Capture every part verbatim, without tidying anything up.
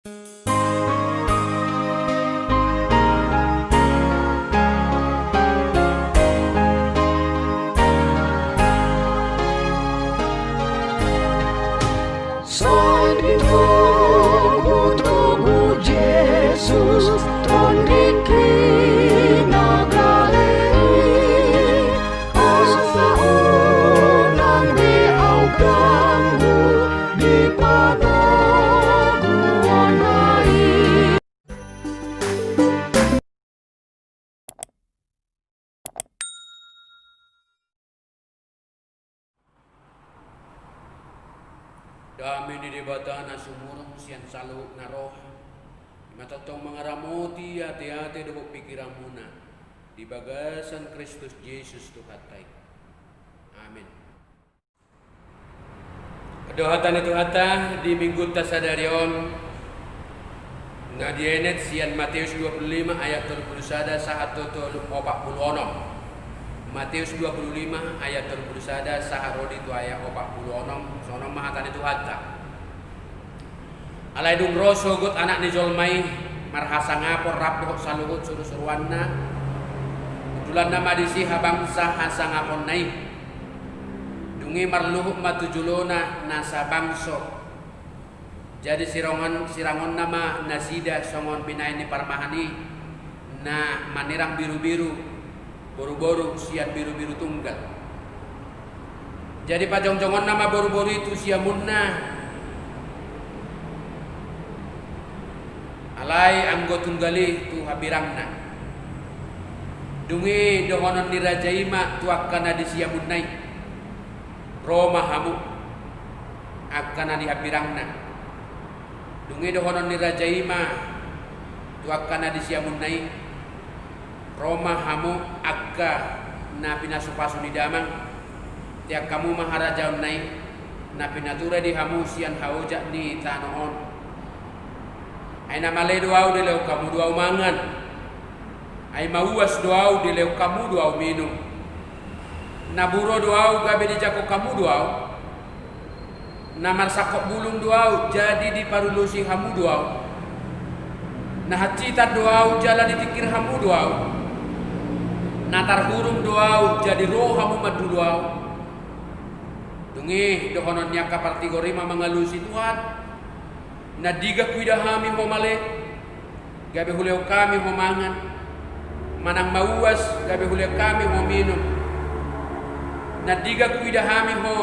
Sai ditogutogu Jesus, Tondik na gale i, asa unang be ahu ganggu di panoguonna i. Dame ni Debata na sumurung sian saluhut na roha, i ma tongtong mangaramoti ateate dohot pingkiranmuna di bagasan Kristus Jesus Tuhanta i. Amen. Dohot hata ni Tuhanta di Minggunta sadari on, na dienet sian Mateus dua puluh lima ayat tolu puluh sada sahat tu tolu, opat puluh onom. Mateus dua puluh lima ayat tolu puluh sada sahat ro di tu ayat opat puluh onom, songon on ma hata ni Tuhanta. Alai dung ro sogot Anak ni jolma i marhasangapon rap dohot saluhut surusuruanna, udulanna ma disi habangsa hasangaponna i. Dung i marluhut ma tu jolona nasa bangso. Jadi sirangon-, sirangonna ma nasida songon binahen ni parmahan i, na manirang birubiru, boruboru sian birubiru tunggal. Jadi pajongjongonna ma boruboru i tu siamunna, alai anggo tunggal i tu hambirangna. Dung i dohonon ni raja i ma tu angka na di siamunna i, ro ma hamu, angka na di hambirangna. Dung i dohonon ni raja i ma tu angka na di siamunna i, ro ma hamu, angka na pinasupasu ni damang, tean hamu ma harajaonna i, na pinature di hamu sian haojak ni tano on. Ai na male do ahu dilehon hamu do ahu mangan. Ai mauas do ahu dilehon hamu do ahu minum. Na buro do ahu gabe dijangkon hamu do ahu. Na marsangkop bulung do ahu jadi diparulosi hamu do ahu. Na hansitan do ahu jala ditingkir hamu do ahu. Na tarhurung do ahu jadi ro hamu mandulo ahu. Dung i dohonon ni angka partigor i ma mangalusi, Tuhan, na digan huida hami ho male, gabe hulehon hami ho mangan, manang mauas, gabe hulehon hami ho minum. Na digan huida hami ho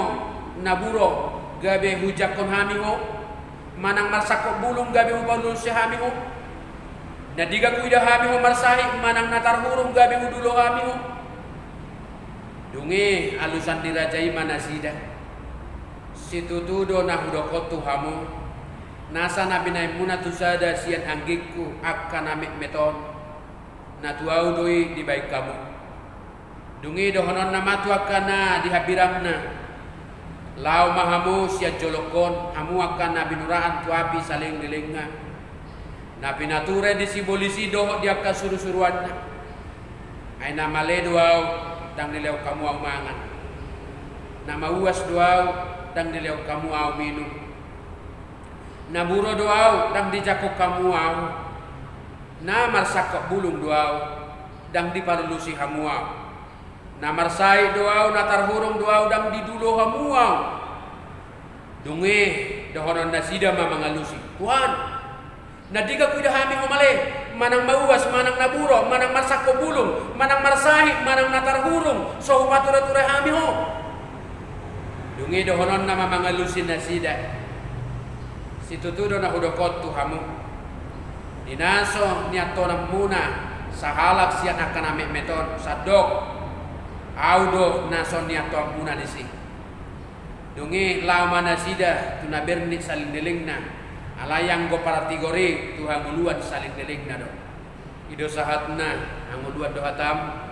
na buro, gabe hujangkon hami ho, manang marsangkop bulung, gabe huparulosi hami ho. Na digan huida hami ho marsahit, manang na tarhurung, gabe hudulo hami ho. Dung i alusan ni raja i ma nasida. Situtu do na hudok on tu hamu, nasa na binahenmuna tu sada sian anggingku angka na metmet on, na tu ahu do i dibahen hamu. Dung i dohononna ma tu angka na di hambirangna, laho ma hamu sian jolongkon, hamu angka na binuraan tu api saleleng-lelengna. Na pinature di sibolis i dohot di angka surusuruanna. Ai na male do ahu, ndang dilehon hamu ahu mangan. Na mauas do ahu, ndang dilehon hamu ahu minum. Na buro do ahu, ndang dijangkon hamu ahu. Na marsangkop bulung do ahu, ndang diparulosi hamu ahu. Na marsahit do ahu, na tarhurung do ahu, ndang didulo hamu ahu. Dung i dohonon nasida ma mangalusi, Tuhan, na digan huida hami ho male, manang mauas, manang na buro, manang marsangkop bulung, manang marsahit, manang na tarhurung, so hupatureture hami ho. Dung i dohononna ma mangalusi nasida, situtu do na hudok on tu hamu, di na so niantonanmuna sahalak sian angka na metmet on, sandok ahu do na so niantonanmuna disi. Dung i laho ma nasida tu na bernit saleleng-lelengna, alai anggo partigor i tu hangoluan saleleng-lelengna do. I do sahatna, hangoluan do hatam.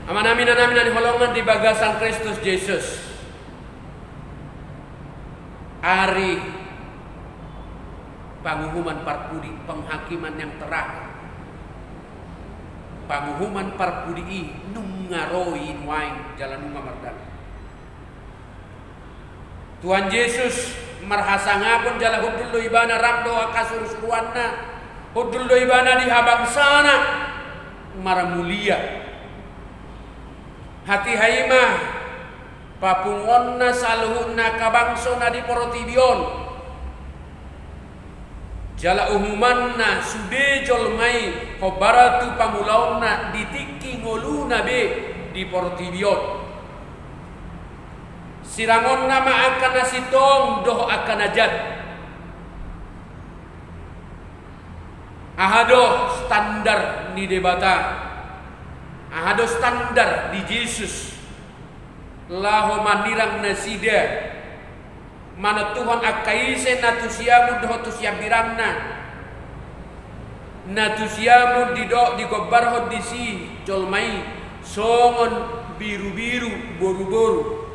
Amanami, inanami na hinaholongan di bagasan Kristus Jesus. Ari panguhuman parpudi, penghakiman yang terakhir. Panguhuman parpudi i nunga ro i nuaeng jala nunga mardalan. Tuhan Jesus Marhasangapon jala hundul do ibana rap dohot angka surusuruanna, hundul do ibana di habangsana marmulia. Hatiha i ma papunguonna saluhutna angka bangso na di portibi on. Jala uhumanna sude jolma i hombar tu pangulaonna di tingki ngoluna be di portibi on. Sirangonna ma angka na sintong dohot angka na jat. Aha do standar ni Debata? Aha do standar di Jesus laho manirang nasida, manontuhon angka ise na tu siamun dohot tu siambirangna, na tu siamun didok digombarhon disi jolma i songon birubiru boruboru.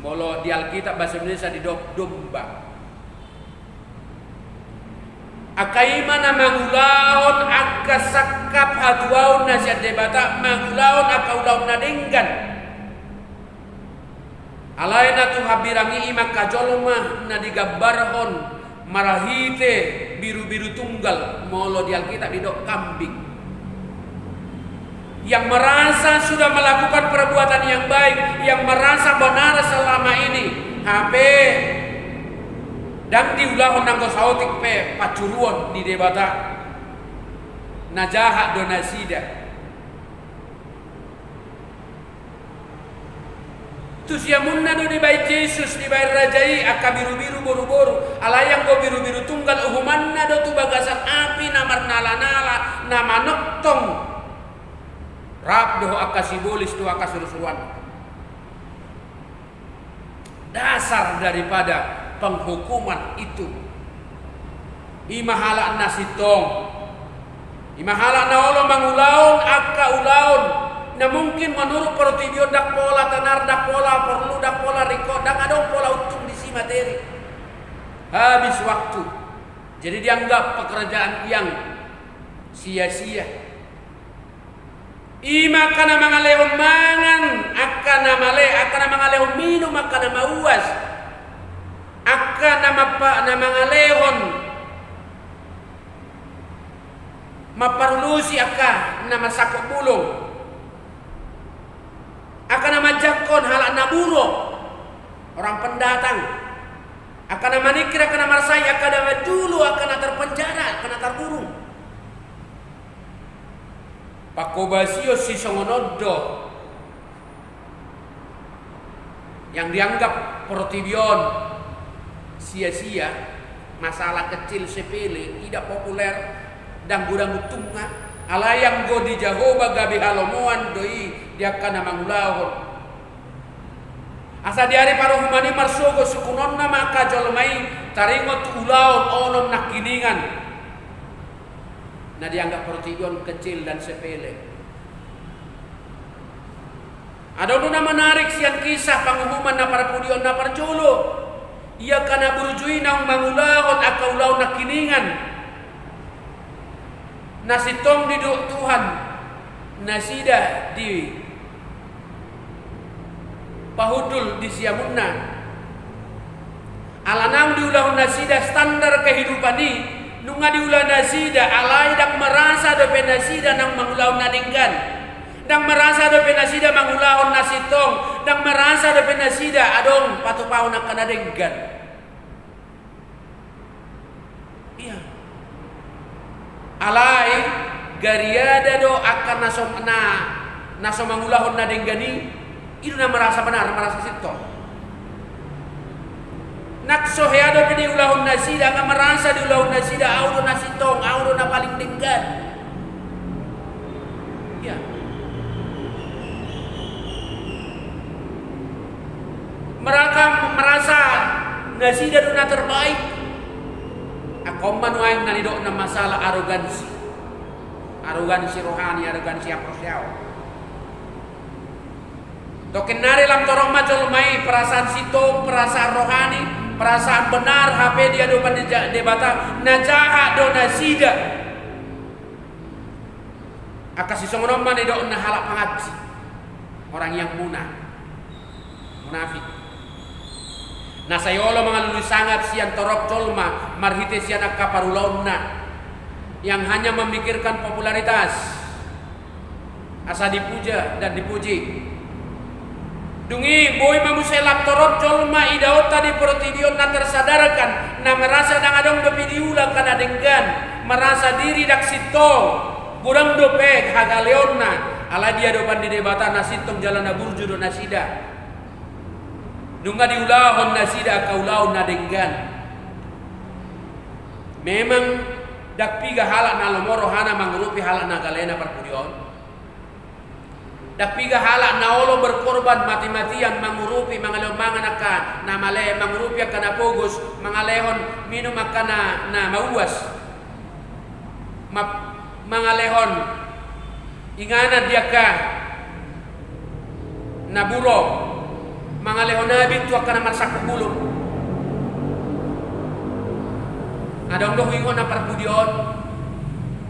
Molo di Alkitab bahasa Indonesia didok domba. Angka i ma na mangulahon angka sangkap hatuaon na sian Debata, mangulahon angka ulaon na denggan. Alai na tu hambirang i i ma angka jolma na digambarhon marhite birubiru tunggal, molo di Alkitab didok kambing. Yang merasa sudah melakukan perbuatan yang baik, yang merasa benar selama ini, hape ndang diulahon nanggo saotik pe pansuruon ni Debata. Na jahat do nasida. Tu siamunna do dibaen Jesus, dibaen raja i angka birubiru boruboru, alai anggo birubiru tunggal uhumanna do tu bagasan api na marnalanala, na manongtong rap dohot angka sibolis dohot angka surusuruan. Dasar daripada penghukuman itu. I ma halak na sintong. I ma halak na olo mangulahon angka ulaon na mungkin menurut portibi on ndang pola tenar, ndang pola porlu, ndang pola ringkot, ndang adong pola untung disi materi. Habis waktu. Jadi dianggap pekerjaan yang sia-sia. I ma angka na mangalehon mangan, angka na male, angka na mangalehon minum, angka na mauas, angka na mampa-, na mangalehon, mamparlusi angka na marsangkot bulung, angka na manjangkon halak na buruk, orang pendatang, angka na maningkir, angka na marsahit, angka na mandulu, angka na terpenjara, angka na targurung. Pangkobasion sisongon on do yang dianggap portibi on sia-sia, masalah kecil sepele, tidak populer, danggu-danggu tunga, alai anggo di Jahowa gabe halomoan do i di angka na mangulahon. Asa di ari paruhuman i marsogot sungkunonna ma angka jolma i taringot tu ulaon onom nangkiningan na dianggap portibi on kecil dan sepele. Adong do na menarik sian kisah panguhuman na parpudi on na parjolo. Ia angka na burju i naung mangulahon angka ulaon nangkiningan. Na sintong didok Tuhan, nasida dipahundul di siamunna. Ala naung diulahon nasida standar kehidupan i, nunga diula nasida, alai ndang merasa dope nasida naung mangulahon na denggan. Ndang merasa dope nasida mangulahon na sintong, ndang merasa dope nasida adong patupahon angka na denggan. Ia. Alai, gariada do angka na so, na, na so mangulahon na denggan i, i do na merasa benar, merasa sintong. Nang so hea dope diulahon nasida, nga merasa diulahon nasida, au do na sintong, au do na paling denggan. Ia. Merasa, merasa nasida do na terbaik. Angka on ma nuaeng na nidokna masalah arogansi. Arogansi rohani, arogansi haporseaon. Tongkin nari lam torop ma jolma i, perasaan sintong, perasaan rohani, perasaan benar, hape di adopan ni Ja-, Debata, na jahat do nasida. Angka sisongon on ma nidokna halak pangansi, orang yang muna-, munafik. Na sai olo mangalului sangap sian torop jolma marhite sian angka parulaonna yang hanya memikirkan popularitas, asa dipuja dan dipuji. Dung i boi ma muse lam torop jolma idaonta di portibi on na tersadarkan, na merasa ndang adong dope diula angka na denggan, merasa diri ndang sintong, godang dope hagaleonna, alai di adopan ni Debata na sintong jala na burju do nasida. Nunga diulahon nasida angka ulaon na denggan. Memang ndang piga halak na lomo rohana mangurupi halak na gale na parpudi on. Ndang piga halak na olo berkorban mati-matian mangurupi, mangalehon mangan angka na male, mangurupi angka na pogos, mangalehon minum angka na, na mauas. Ma-, mangalehon inganan di angka na buro, mangalehon abit tu angka na marsangkup bulung. Adong do huingot na parpudi on,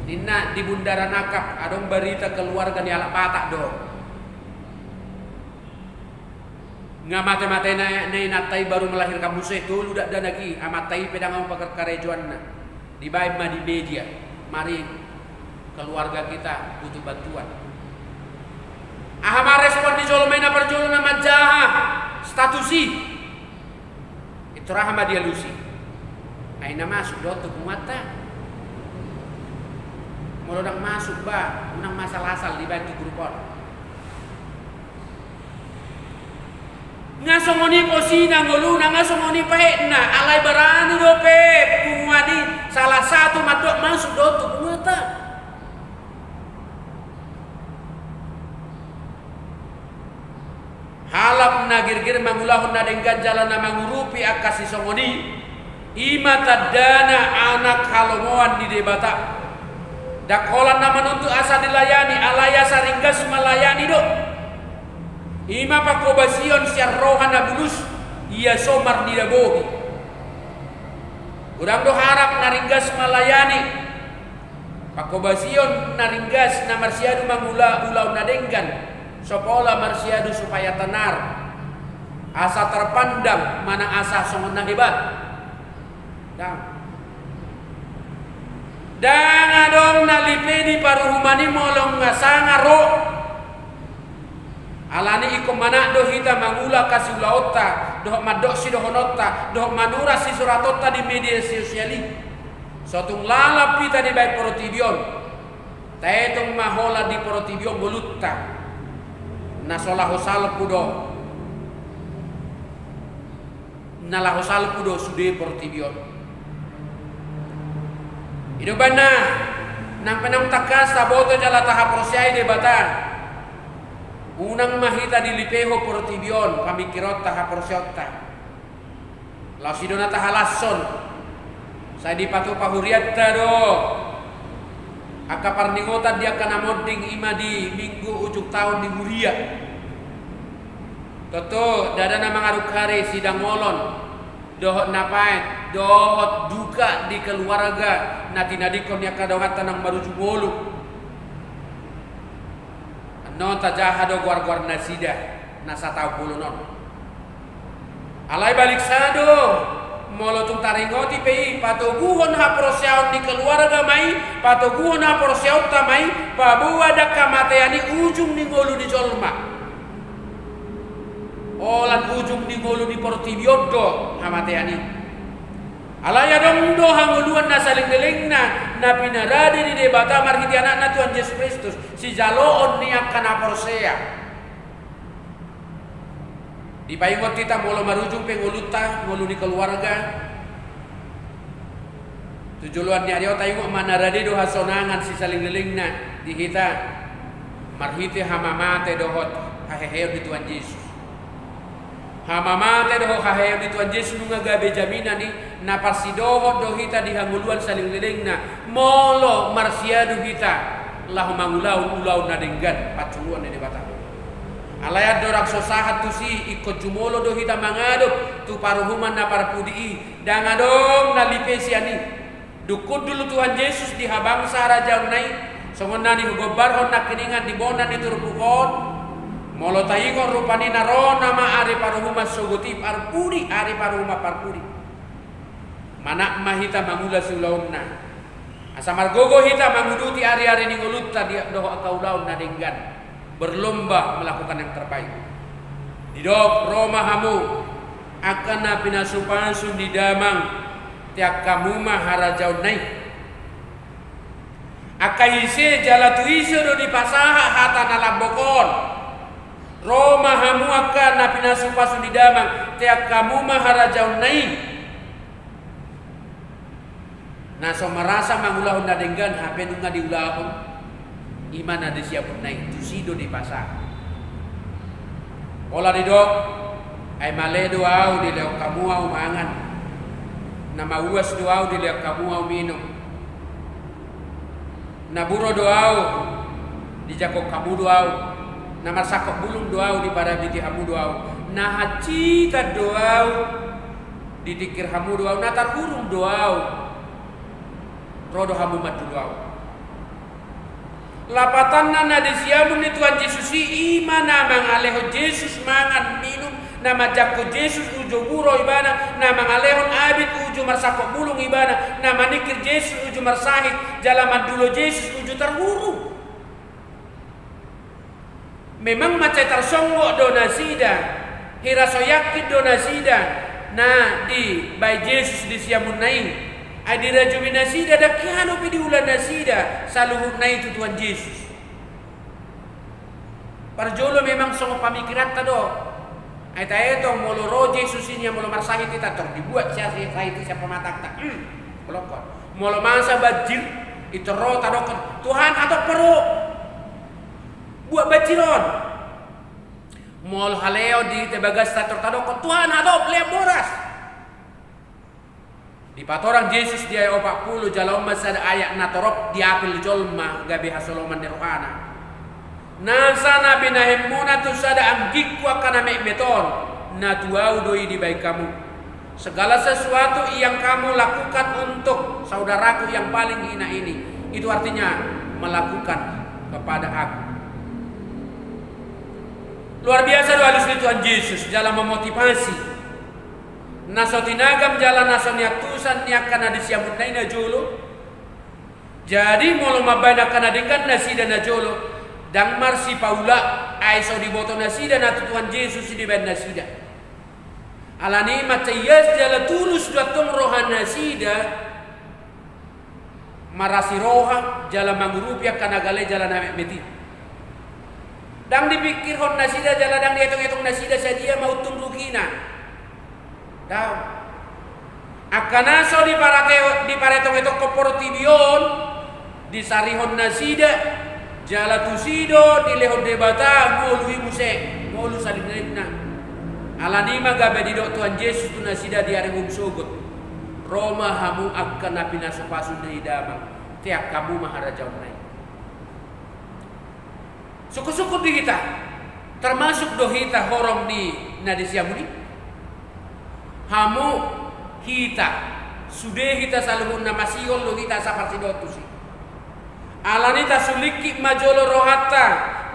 ninna di Bundaran Akap, adong barita keluarga ni halak Batak do. Nga mate-matena, na inanta i baru melahirkan muse, tolu dakdanak i, amanta i pe ndang adong pakarkarejoanna. Dibaen ma di media, maring keluarga kita butuh bantuan. Aha ma respon ni jolma i? Na parjolo na manjaha status i. Pintor aha ma dialusi? Ai na masuk do tu punguanta. Molo ndang masuk ba, unang ma asal-asal dibaen tu grup on. Nga songon i posina ngoluna, nga songon i pahetna, alai barani dope punguan i salah satu mandok masuk do tu punguanta. Halak na girgir mangulahon na denggan jala na mangurupi angka sisongon i, i ma tandana anak halomoan ni Debata. Ndang holan na manuntut asa dilayani, alai asa ringgas malayani do. I ma pangkobasion sian roha na bulus, ia so marnida bohi. Godang do halak na ringgas malayani. Pangkobasion na ringgas na marsiadu mangula ulaon na denggan, so pola marsiadu supaya tenar, asa terpandang manang asa songon na hebat. Ndang. Ndang adong na lipe di paruhuman i molo nga sanga ro. Alani ingkon manat do hita mangula angka siulaonta, dohot mandok sidohononta, dohot manuras sisuratonta di media sosial i. So tung lalap hita dibaen portibi on, taetong ma holan di portibi on ngolunta. Na so laho salpu do. Na laho salpu do sude portibi on. I do umbahen na, nang pe naung tangkas taboto jala tahaporseai Debata, unang ma hita dilipehon portibi on pamingkironta, haporseaonta. Laos i do na tahalashon. Sai dipatupa hurianta do angka parningotan di angka na monding, i ma di minggu ujung taon di huria. Tontu ndada na mangarungkari sidangolon dohot na paet dohot duka di keluarga na tinadingkon ni angka donganta naung marujung ngolu. Annon tajaha do goargoar nasida na sataon bolon on. Alai balik sada, molo tung taringoti pe i, patoguhon haporseaon ni keluarga ma i, patoguhon haporseaonta ma i, paboa ndang hamatean i ujung ni ngolu ni jolma. Holan ujung ni ngolu ni portibi on do hamatean i. Alai adong do hangoluan na saleleng-lelengna na pinarade ni Debata marhite Anakna Tuhan Jesus Kristus, sijaloon ni angka na porsea. Dipaingot hita molo marujung pe ngolunta, ngolu ni keluarga, tu joloan ni ari on taingot ma na rade do hasonangan sisaleleng-lelengna di hita marhite hamamate dohot haheheon ni Tuhan Jesus. Hamamate dohot haheheon ni Tuhan Jesus nunga gabe jaminan i na parsidohot do hita di hangoluan saleleng-lelengna molo marsiadu hita laho mangulahon ulaon na denggan pansuruan ni Debata. Alai andorang so sahat tusi, ingkon jumolo do hita mangadop tu paruhuman na parpudi i. Ndang adong na lipe sian i. Dung hundul Tuhan Jesus di habangsa harajaonna i, songon na nihugombarhon nangkiningan di bona ni turpuk on, Molo taingot rupani na ro nama ari paruhuman sogot i parpudi, ari paruhuman parpudi. Manat ma hita mangula siulaonna. Asa margogo hita manguduti ari-ari ni ngolunta di dohot angka ulaon na denggan. Berlomba melakukan yang terbaik. Didok ro ma hamu angka na pinasupasu ni damang, teang hamu ma harajaonna i. Angka ise jala tu ise do dipasahat hata na lambok on? Ro ma hamu angka na pinasupasu ni damang, teang hamu ma harajaonna i. Na so marasa mangulahon na denggan hape nunga diulahon, i ma na disiamunna i, tusi do dipasahat. Pola didok, ai male do ahu dilehon hamu ahu mangan, na mauas do ahu dilehon hamu ahu minum. Na buro do ahu, dijangkon hamu do ahu, na marsangkop bulung do ahu, diparabiti hamu do ahu, na hansitan do ahu, ditingkir hamu do ahu, na tarhurung do ahu, ro do hamu mandulu ahu. Lapatanna na disiamun ni Tuhan Jesus i, i ma na mangalehon Jesus mangan minum, na manjangkon Jesus uju buro ibana, na mangalehon abit uju marsangkop bulung ibana, na maningkir Jesus uju marsahit, jala mandulo Jesus uju tarhurung. Memang mansai tarsonggot do nasida, hira so yakin do nasida na dibaen Jesus disiamunna i. Ai dirajumi nasida, ndang hian dope diula nasida saluhutna i tu Tuhan Jesus. Parjolo memang songon pamikiranta do. Ai taetong molo ro Jesus i, nian molo marsahit hita, tor dibuat sia sahit i sian pamatangta. Hmm, molo, molo masa banjir, i tor ro tadokkon, Tuhan, hatop ro, buat banjir on. Molo haleon di ita bagasta, tor tadokkon, Tuhan, hatop, lean boras. Dipatorang Jesus di ayat opat pulu, jala on ma sada ayat na torop diapil jolma gabe hasoloman ni rohana. Nasa na binahenmuna tu sada anggingku angka na metmet on, na tu ahu do i dibaen hamu. Segala sesuatu yang kamu lakukan untuk saudaraku yang paling hina ini, itu artinya melakukan kepada aku. Luar biasa do alus ni Tuhan Jesus jala memotivasi. Na so tinagam jala na so niantusan ni angka na disiamunna i najolo. Jadi molo mambaen angka na denggan nasida najolo, ndang marsipaula, ai so diboto nasida na tu Tuhan Jesus i dibaen nasida. Alani i mansai ias jala tulus do antong roha nasida, marasi roha jala mangurupi angka na gale jala na metmet i. Ndang dipingkirhon nasida jala ndang dietong-etong nasida sadia ma untung rugina. Daong. Angka na so diparate-, diparetong-etokhon portibi on, disarihon nasida, jala tusi do dilehon Debata ngolu i muse, ngolu saleleng-lelengna. Alani i ma gabe didok Tuhan Jesus tu nasida di ari ngolu sogot, ro ma hamu angka na pinasupasu ni damang, teang hamu ma harajaonna i. Sungkun-sungkun di hita, termasuk do hita horong ni na disiamun i? Hamu, hita, sude hita saluhutna masihol do hita asa parsidohot tusi. Alani i tasulingkit ma jolo rohanta,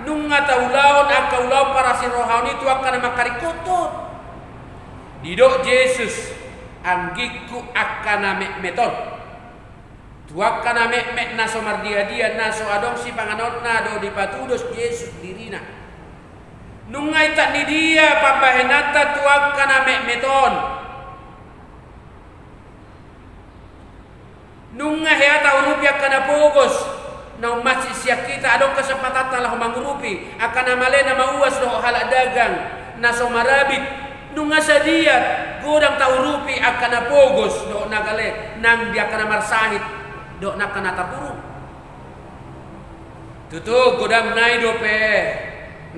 nunga taulahon angka ulaon parasirohaon i tu angka na mangkaringkothon. Didok Jesus, anggingku angka na metmet on. Tu angka na metmet na so mardia-dia, na so adong sipanganonna do dipatudos Jesus dirina. Nunga intat ni dia pambahenanta tu angka na metmet on? Nunga hea taurupi angka na pogos, naung mansai sian hita adong kesempatanta laho mangurupi angka na male na mauas dohot halak dagang, na so marabit, nunga sadia godang taurupi angka na pogos dohot na gale nang di angka na marsahit dohot nang angka na tarhurung? Tutu godang nai dope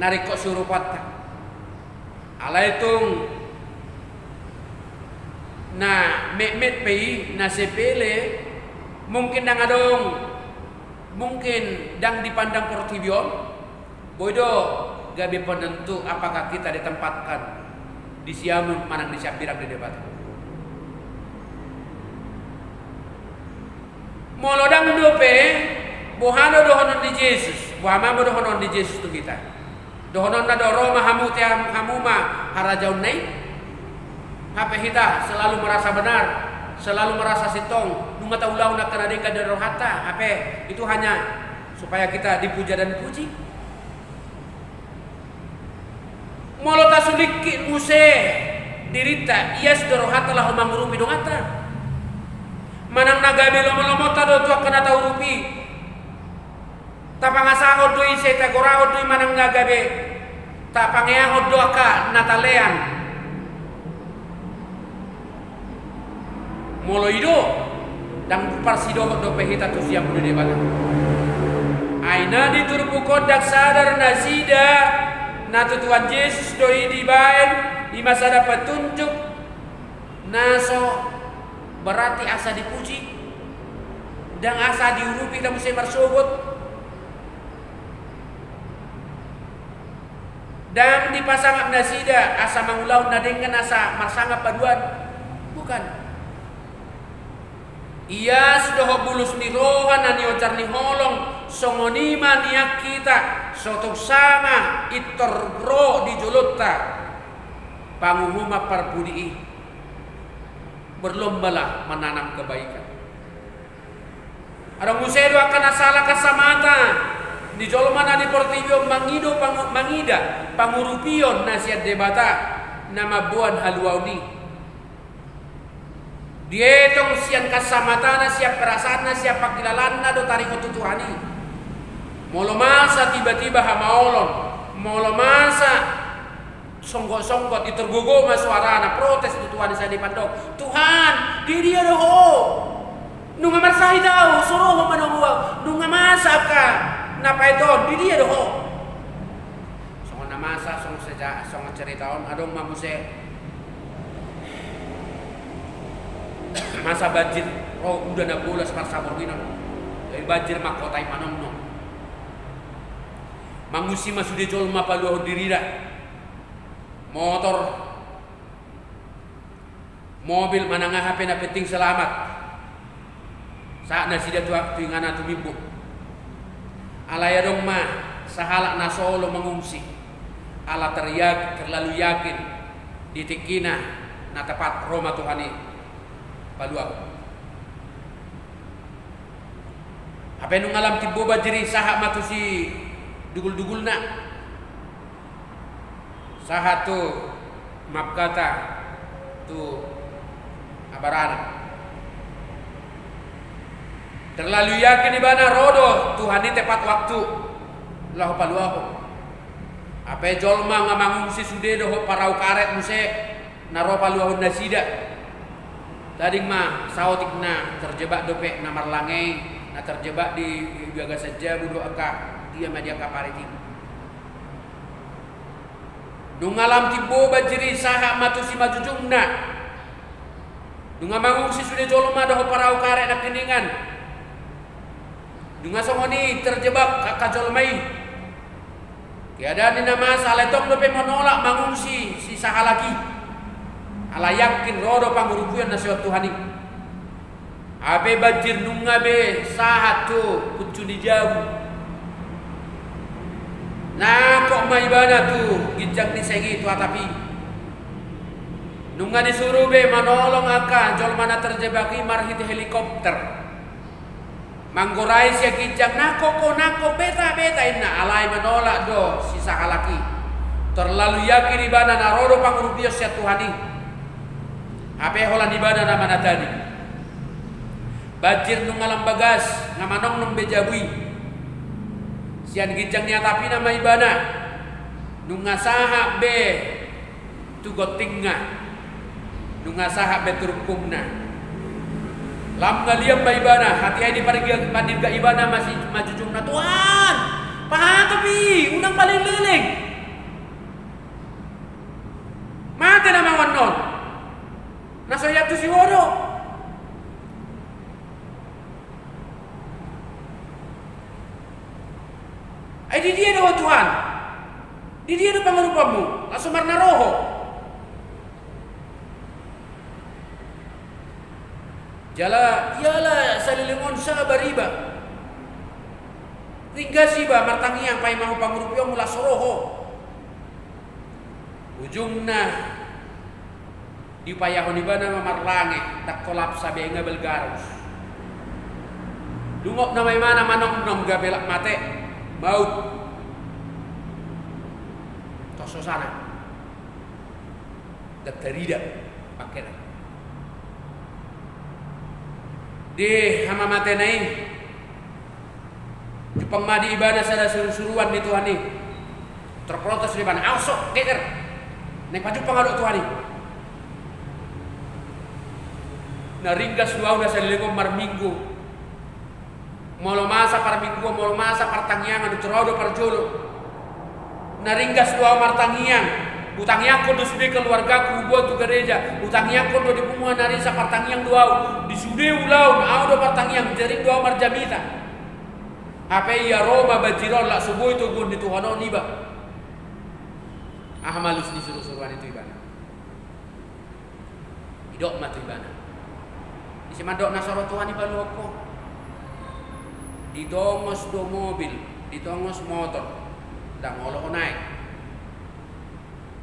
na ringkot surupanta. Alai tung na metmet pe i, na sepele, mungkin ndang adong, mungkin ndang dipandang portibi on, boi do gabe penentu apakah kita ditempatkan di siamun manang di siambirang ni Debata. Molo ndang dope, boha do dohonon ni Jesus? Boha ma dohonon ni Jesus tu hita? Dohononna do, ro ma hamu, tean hamu ma harajaonna i. Hape hita selalu merasa benar, selalu merasa sintong, nunga taulahon angka na denggan di rohanta, hape itu hanya supaya kita dipuja dan dipuji. Molo tasulingkit muse dirinta, ias do rohanta laho mangurupi donganta? Manang na gabe lomolomonta do tu angka na taurupi, tapangasahon do i, sai tagorahon do i, manang na gabe tapangeahon do angka na talean? Molo i do, ndang parsidohot dope hita tu siamun ni Debata. Ai na di turpuk on ndang sadar nasida na tu Tuhan Jesus do i dibaen, i ma sada petunjuk na so berarti asa dipuji, ndang asa diurupi hita muse marsogot. Ndang dipasangap nasida asa mangulahon na denggan asa marsangap paduan. Bukan. Ias dohot bulus ni roha na niojar ni holong, songon i ma nian hita, so tung sanga pintor ro di jolonta panguhuman parpudi i. Berlombalah menanam kebaikan. Adong muse do angka na sala kasamata ni jolma na di portibi on mangido pangu-, mangida pangurupion na sian Debata na mamboan haluaon i. Dietong sian kasamatana, sian perasaanna, sian pangkilalaanna do taringot tu Tuhan i. Molo masa tiba-tiba hamaolon, molo masa songgot-songgot, pintor gogo ma suarana, protes tu Tuhan i, sai dipandok: Tuhan, di dia do Ho? Nunga marsahit ahu, so ro Ho manonggu ahu. Nunga masa angka na paet on, di dia do Ho? Songon na masa, songon seja-, songon cerita on, adong ma muse masa banjir, ro udan na bolas marsaborngin on. Jadi banjir ma kota i manongnong. Mangungsi ma sude jolma paluahon dirina. Motor, mobil, manang aha pe, na penting selamat. Sahat nasida tu, tu inganan, tu mimbo. Alai adong ma sahalak na so olo mangungsi. Ala teryak-, terlalu yakin di tingkina na tepat ro ma Tuhan i paluahon. Hape nunga lam timbo banjir i, sahat ma tu sidugul-dugulna. Sahat tu, maaf kata, tu abarana. Terlalu yakin ibana ro do Tuhan i tepat waktu laho paluahon. Hape jolma nga mangungsi sude dohot parau karet muse na ro paluahon nasida. Tading ma saotik na terjebak dope na marlange i, na terjebak di, di bagasan jabu do angka, dia ma di angka parit i. Nunga lam timbo banjir i, sahat ma tu simanjujungna. Nunga mangungsi sude jolma dohot parau karet nangkiningan. Nunga songon i terjebak angka jolma i. Keadaan ni na masa, alai tong dope manolak mangungsi si sahalak i. Ala yakin ro do pangurupion na sian Tuhan i. Hape banjir nunga be sahat tu puncu ni jabu. Nangkok ma ibana tu ginjang ni seng i, tu atap i. Nunga disuru be manolong angka jolma na terjebak i marhite helikopter. Manggorai sian ginjang, "Nangkok ho, nangkok, beta, beta," ninna, alai manolak do si sahalak i. Terlalu yakin ibana na ro do pangurupion sian Tuhan i. Hape holan ibana na manatadi. Banjir nunga lam bagas, nga manongnong be jabu i. Sian ginjang ni atap i nama ibana. Nunga sahat be tu gontingna, nunga sahat be tu rungkungna. Lam nga lian ma ibana, hatiha i diparga-, dipardirga ibana ma si, manjujungna, "Tuhan, pahatop i, unang paleleng-leleng. Mate nama on, na so iantusi Ho do." "Ai di dia do Ho, Tuhan? Di dia do pangurupanmu, laos so marna ro Ho?" Jala iala saleleng on sabar iba. Ringgas iba martangiang paima Ho pangurupionmu, laos so ro Ho. Ujungna diupayahon ibana ma marlange, ndang kolapsa be nga balgarus. Dungop nama ibana manomnom gabe lak mate, maut. Tos hosana. Ndang tarida pangkenan. Di hamamatena i, jumpang ma di ibana sada surusuruan ni Tuhan i. Terprotes do ibana, "Aso, geger! Naeng pajumpang ahu dohot Tuhan i. Na ringgas do ahu na saleleng on marminggu. Molo masa parmingguon, molo masa partangiangan, tor ahu do parjolo. Na ringgas do ahu martangiang. Hutangiangkon do sude keluargaku, huboan tu gareja. Hutangiangkon do di punguan ari sa, partangiang do ahu. Di sude ulaon, ahu do partangiang, jaring do ahu marjamita. Hape ia ro ma banjir on, lak so boi toguon ni Tuhan on iba." Aha ma alus ni surusuruan i tu ibana? Didok ma tu ibana, "Ise mandok na so ro Tuhan i paluahon ho?" Ditongos do mobil, ditongos motor, ndang olo ho naek.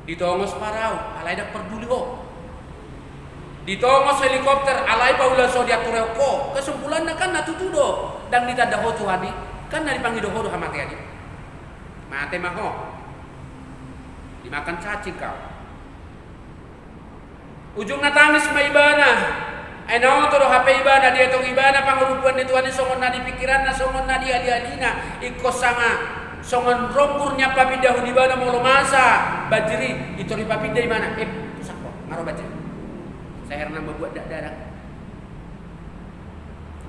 Ditongos parau, alai ndang parduli ho. Ditongos helikopter, alai paulak so diaturehon ho. Kesimpulanna kan na tutu do, ndang ditanda ho Tuhan i, kan na dipangido ho do hamatean i. Mate ma ho. Dimakan cacing kau. Ujungna tangis ma ibana. Ai na oto do hape ibana, dietong ibana pangurupion ni Tuhan i songon na di pingkiranna, songon na di alialina. Ingkon sanga songon ronggur nian papindahon ibana molo masa banjir i, i tor dipapinda ibana. Eh, pusako, nga ro banjir. Sai hera na mambuat dakdanak.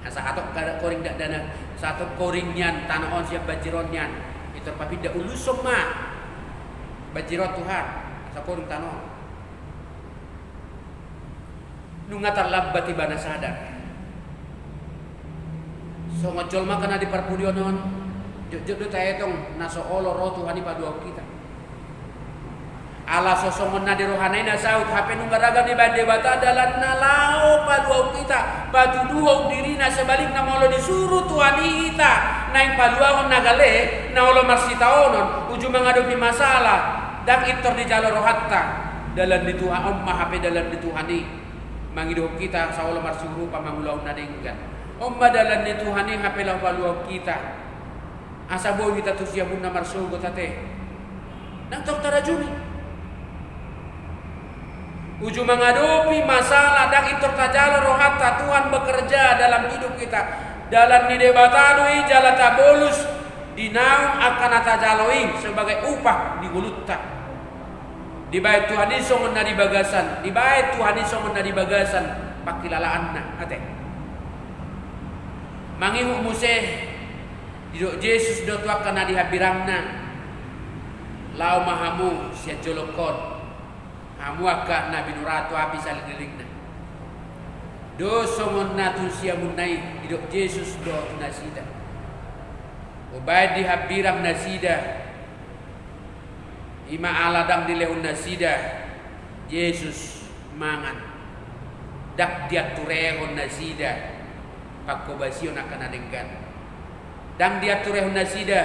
Asa hatop ka-, koring dakdanak, asa hatop koring nian tano on sian banjir on nian. I tor papinda, ulushon ma banjir on Tuhan, asa koring tano on. Nunga tarlambat ibana sadar. Songon jolma angka na di parpudi on, jotjot do taetong na so olo ro Tuhan i paluahon hita. Ala so songon na di rohana i na saut, hape nunga ragam dibahen Debata dalanna laho paluahon hita, patuduhon dirina. Sebalikna, molo disuru Tuhan i hita naeng paluahon na gale, na olo marsitaonon, uju mangadopi masalah, ndang pintor dijalo rohanta. Dalan ni Tuhan on ma hape, dalan ni Tuhan i mangidohon hita asa olo marsiurupan mangulahon na denggan. On ma dalan ni Tuhan i hape laho paluahon hita. Asa boi hita tu siamunna marsogot ate. Ndang tor tarajumi. Uju mangadopi masalah, ndang pintor tajalo rohanta Tuhan bekerja dalam hidup kita. Dalan ni Debata do i jala tabolus di naung angka na tajalo i sebagai upah ni ngolunta. Dibahen Tuhan i songon na di bagasan, dibahen Tuhan i songon na di bagasan pangkilalaanna ate. Mangihut muse, didok Jesus do tu angka na di hambirangna, "Laho ma hamu sian jolongkon, hamu angka na binuratu api salelengna. Dos songon na tu siamunna i," didok Jesus do tu nasida. Hubahen dihambirang nasida, i ma ala ndang dilehon nasida Jesus mangan. Ndang dianturehon nasida pangkobasion angka na denggan. Ndang dianturehon nasida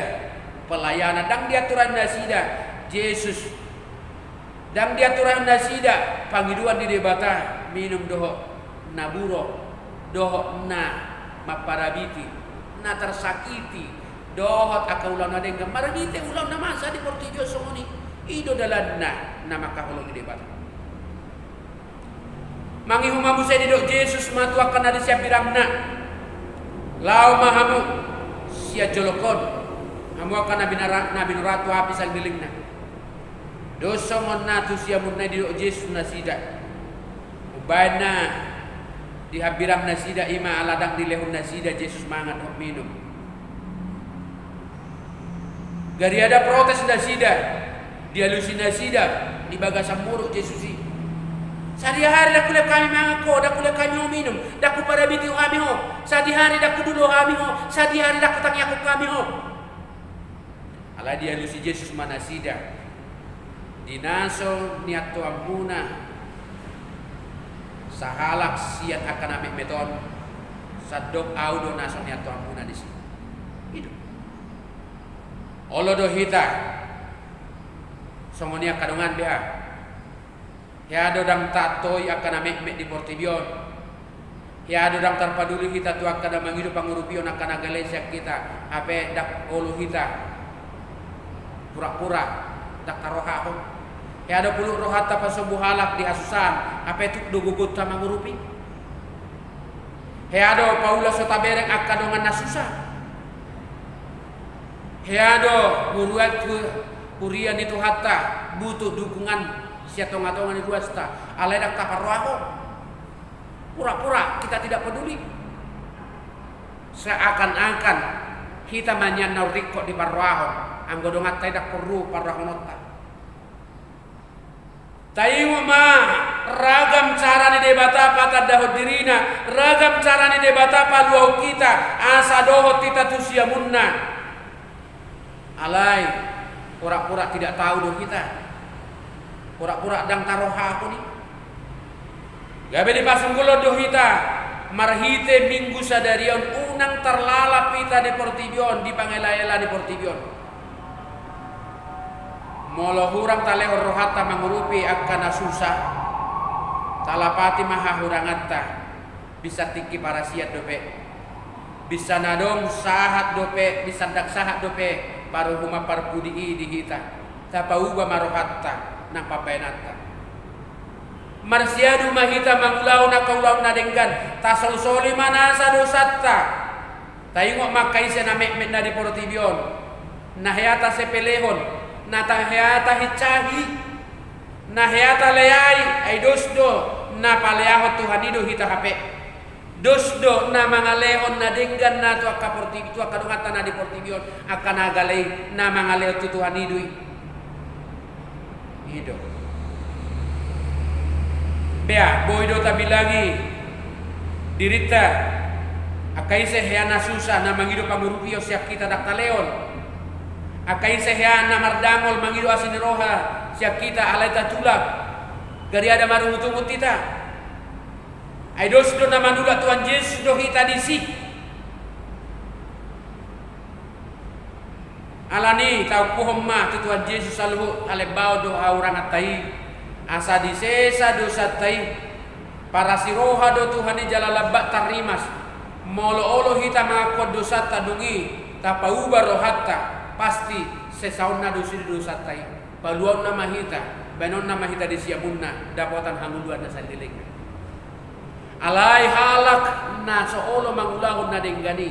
pelayanan, ndang dianturehon nasida Jesus. Ndang dianturehon nasida pangidoan ni Debata, minum dohot na burok, dohot na mamparabiti, na tarsakiti, dohot angka ulaon na denggan marhite ulaon na masa di portibi on songon i. I do dalanna na mangkaholongi Debata. Mangihut ma muse, didok Jesus ma tu angka na di siambirangna, "Laho ma hamu sian jolongkon, hamu angka na binara-, na binuratu api salelengna." Dos songon na tu siamunna i, didok Jesus nasida. Umbahen na dihambirang nasida, i ma ala ndang dilehon nasida Jesus mangan dohot minum. Gariada protes nasida, dialusi nasida di bagasan muruk Jesus i. Sadihari ndang hulehon hami mangan ho, ndang hulehon hami ho minum, ndang huparabiti hami ho. Sadihari ndang hudulu hami ho, sadihari ndang hutangiangkon hami ho. Alai dialusi Jesus ma nasida, di na so niantuanmuna sahalak sian angka na metmet on, sandok ahu do na so niantuanmuna disi. I do. Olo do hita songon i angka dongan, beha. Hea do ndang taantoi angka na metmet di portibi on. Hea do ndang tarpaduli hita tu angka na mangido pangurupion angka na gale sian hita, hape ndang olo hita pura-pura ndang tarohahon. Hea do pulut rohanta pasombu halak di hasusaan, hape tuk do gogonta mangurupi. Hea do paula so tabereng angka dongan na susa. Hea do huria, huria ni Tuhanta butuh dukungan sian tonga-tonga ni ruasta, alai ndang taparrohahon. Pura-pura kita tidak peduli. Seakan-akan hita ma nian na ringkot diparrohahon, anggo donganta i ndang porlu parrohahononta. Taingot ma, ragam cara ni Debata patandahon dirina, ragam cara ni Debata paluahon hita, asa dohot hita tu siamunna. Alai, pura-pura tidak tahu do hita. Pura-pura ndang tarohahon i. Gabe dipasunggulhon do hita, marhite Minggu sadari on unang tarlalap hita di portibi on, di pangela-ela ni portibi on. Molo hurang talehon rohanta mangurupi angka na susa, talapati ma hahuranganta. Binsan tingki parasian dope. Binsan adong sahat dope, binsan ndang sahat dope paruhuman parpudi i di hita. Tapauba ma rohanta nang pambahenanta. Marsiadu ma hita mangulahon angka ulaon na denggan, tasolsoli ma nasa dosanta. Taingot ma angka ise na metmet na di portibi on, na hea tasepelehon, na ta-, hea tahinsahi, na hea taleai, ai dos do na paleahon Tuhan i do hita hape. Dos do na mangalehon na denggan na tu angka portibi, tu angka donganta na di portibi on, angka na gale i na mangalehon tu Tuhan i do i. I do. Bea, boi do tabilangi dirinta, angka ise hea na susa na mangido pangurupion sian hita ndang talehon. Angka ise hea na mardangol mangido asi ni roha sian hita alai tatulak. Gariada marungut-ungut hita. Ai dos do na manulak Tuhan Jesus do hita disi. Alani i taumpuhon ma tu Tuhan Jesus saluhut halembaon dohot hahuranganta i, asa disesa dosanta i. Parasi roha do Tuhan i jala lambak tarrimas. Molo olo hita mangakuan dosanta dung i tapauba rohanta, pasti sesaonna do sude dosanta i. Paluaonna ma hita, baenonna ma hita di siamunna dapotan hangoluan na saleleng. Alai halak na so olo mangulahon na denggan i,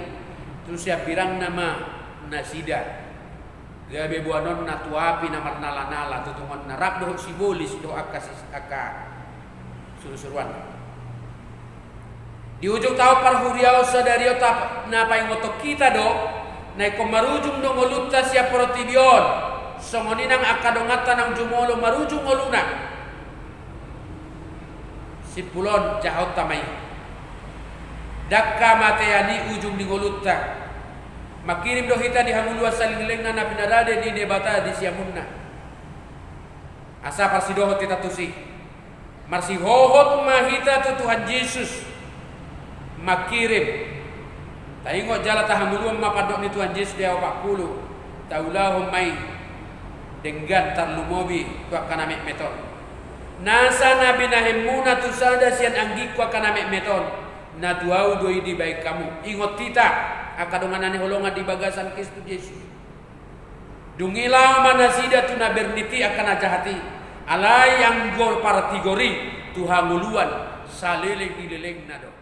tu sian birangna ma nasida gabe boanonna tu api na marnala-nala, tu tongonna rap dohot sibolis dohot angka sis-, angka surusuruanna. Di ujung taon parhuriaon sadari on tap-, na paingothon hita do, na ingkon marujung do ngolunta sian portibi on, songon i nang angka donganta naung jumolo marujung ngoluna. Simpul on, jahaonta ma i. Ndang hamatean i ujung ni ngolunta. Mangkirim do hita di hangoluan salelengna na pinarade ni Debata di siamunna. Asa parsidohot hita tusi. Marsihohot ma hita tu Tuhan Jesus. Mangkirim. Taingot jala tahangoluan ma pandok ni Tuhan Jesus di ayat opat pulu. Taulahon ma i denggan tarlumobi tu angka na metmet on. Nasa na binahenmuna tu sada sian anggingku angka na metmet on, na tu ahu do i dibahen hamu. Ingot hita, angka dongan na hinaholongan di bagasan Kristus Jesus. Dung i laho ma nasida tu na bernit i angka na jahat i. Alai anggo partigor i tu hangoluan saleleng ni lelengna do.